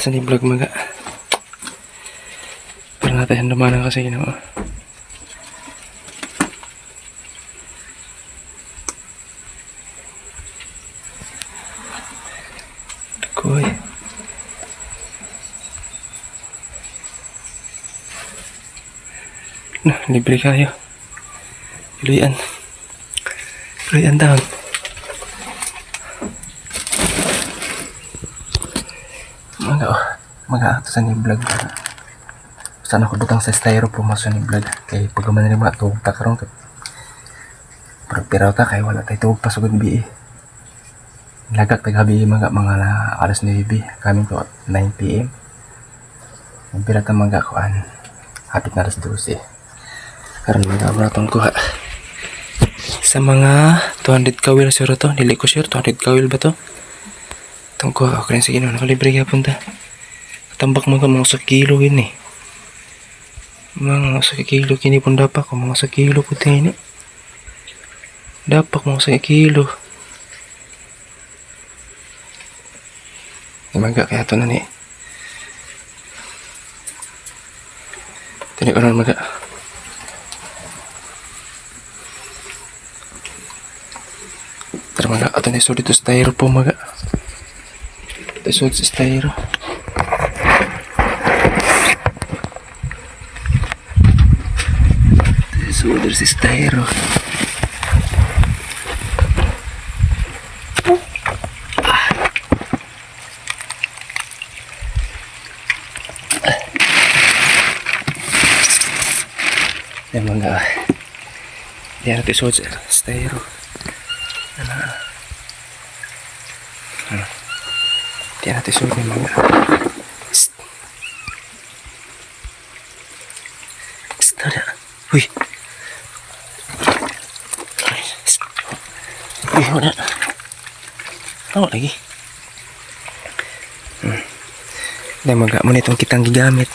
Sa ni vlog mga. Para natin handumanan kasi ginawa. Koy. Na, libre kayo. Iluyan. Iluyan down. Mga oh, mga ato sa ni vlog. Sana ko butang sa styrofoam sa ni vlog kay pag man ni mga tuog ta karon kay pero piraw ta kay wala tay tuog pa sugod bi. Lagak tagabi mga mga alas 9 kami to at 9 PM. Ang pira ta mga kuan hapit na alas 12. Karon mga amo na tong kuha. Sa mga 200 kawil sure to, dili ko sure 200 kawil ba to? Itong kuha ako rin sige no, nakalibre gyapon ta. Tambak mo ka mga sa kilo yun eh. Mga sa kilo kini pong dapak ko, mga sa kilo ko tini. Dapak mga sa kilo. Imaga kaya to na ni. Tini ko na maga. Tara maga, ato na isod dito sa styrofoam maga. Ito isod sa styro. Ito isod sa styro. Yan mga. Yan natin isod sa styro. Ano? Ano? Di natin isod yung mga. Psst. Psst, tara. Uy. Ay, psst. Uy, wala. Tawa lagi. Hindi, maga mo na itong kitang gigamit.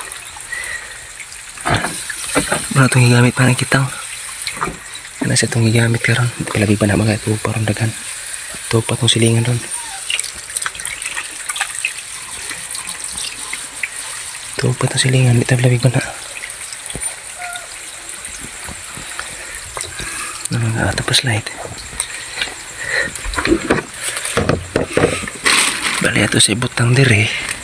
Muna itong gigamit para kitang. Ano sa itong gigamit karon? Ilabi pa na mga ito parang daghan. Ito pa itong silingan ron. Ito pa itong silingan. Ito labi pa na. Ano nga tapos light. Bali ato sa ibutang dire.